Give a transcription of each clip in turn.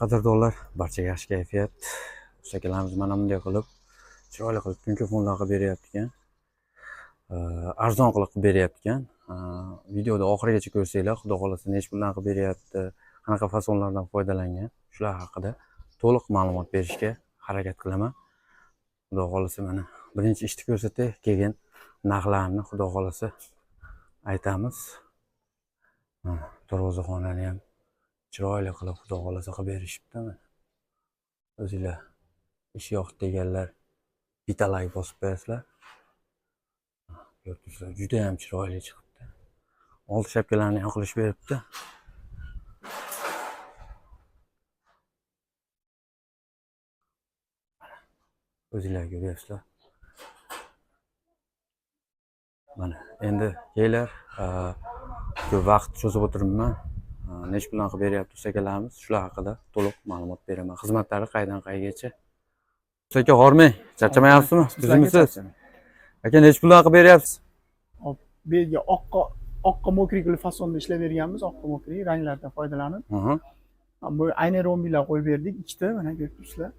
Qadrdonlar, barchaga yaxshi kayfiyat. Ustakalarimiz mana bunday qilib, chiroyli qilib tungi fonlar qilib beryapti ekan. Arzon qilib qilib beryapti ekan. Videoda oxirigacha ko'rsanglar, xudo xohlasa necha puldan qilib beryapti, qanaqa fasonlardan foydalangan, shular haqida to'liq ma'lumot berishga harakat qilaman. Xudo xohlasa mana birinchi ishni ko'rsatay, keyin narxlarni xudo xohlasa aytamiz. Mana darvozaxonani ham chiroyli qilib xudo xohlasa qilib berishibdi mana. O'zinglar ish yoqdi deganlar bitta layk bosib qo'yasizlar. Ko'rib turibsizlar, juda ham chiroyli chiqibdi. Oldi shapkalarni ham qilishib beribdi. O'zinglar ko'ryapsizlar. Mana endi kelinglar, ko'p vaqt cho'zib o'tiribman. Necha puldan qilib beryapti ustakalarimiz, shular haqida to'liq ma'lumot beraman. Xizmatlari qaydan qaygacha. Usta aka, hormang, charchamayapsizmi? Tuzukmisiz? Aka, necha puldan qilib beryapsiz? Bu yerga oqqa мокрый qilib fasonda ishlab berganmiz, oqqa мокрый ranglardan foydalanib. Bu ayna rombilar qo'yib berdik, ikkita, mana ko'rib turibsizlar.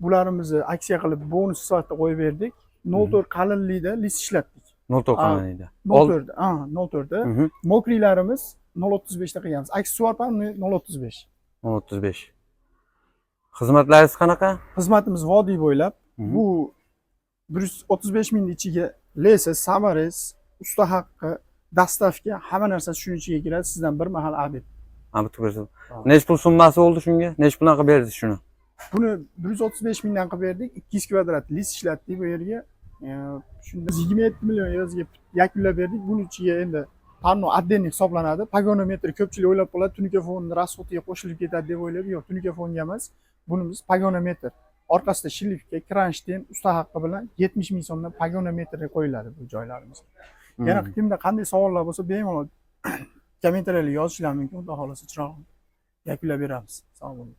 Bularimizni aksiya qilib bonus sifatida qo'yib berdik. 0.4 qalinlikda list ishlatdik. 0.4 qalinlikda. 0.4, ha, 0.4 da. Мокрый larimiz 0.35 da qilganmiz. Aksessuar ham 0.35. 0.35. Xizmatlaringiz qanaqa? Xizmatimiz vodiy bo'ylab. Bu 135 ming ichiga леса, саморез, usta haqqi, доставка, hamma narsasi shuning ichiga kiradi. Sizdan bir mahal обед. Ha, bitta ko'rsat. Necha pul summasi bo'ldi shunga? Necha puldan qilib berdingiz shuni? Buni 135 mingdan qilib berdik. 200 kvadrat list ishlatdik bu yerga. Shunda 27 million evaziga yakunlab berdik. Buni ichiga endi panno отдельный hisoblanadi. Pagonometr ko'pchilik o'ylab qoladi, tunuka fonni расход iga qo'shilib ketadi deb o'ylab, yo'q, tunuka fonga emas. Buni biz pagonometr orqasida шлифка, кронштейн, usta haqqi bilan 70 ming so'mdan pagonometrga qo'yiladi bu joylarimiz. Yana kimda qanday savollar bo'lsa, bemalol kommentariyada yozishlari mumkin. Xudo xohlasa chiroyli yakunlab beramiz. Sog' bo'ling.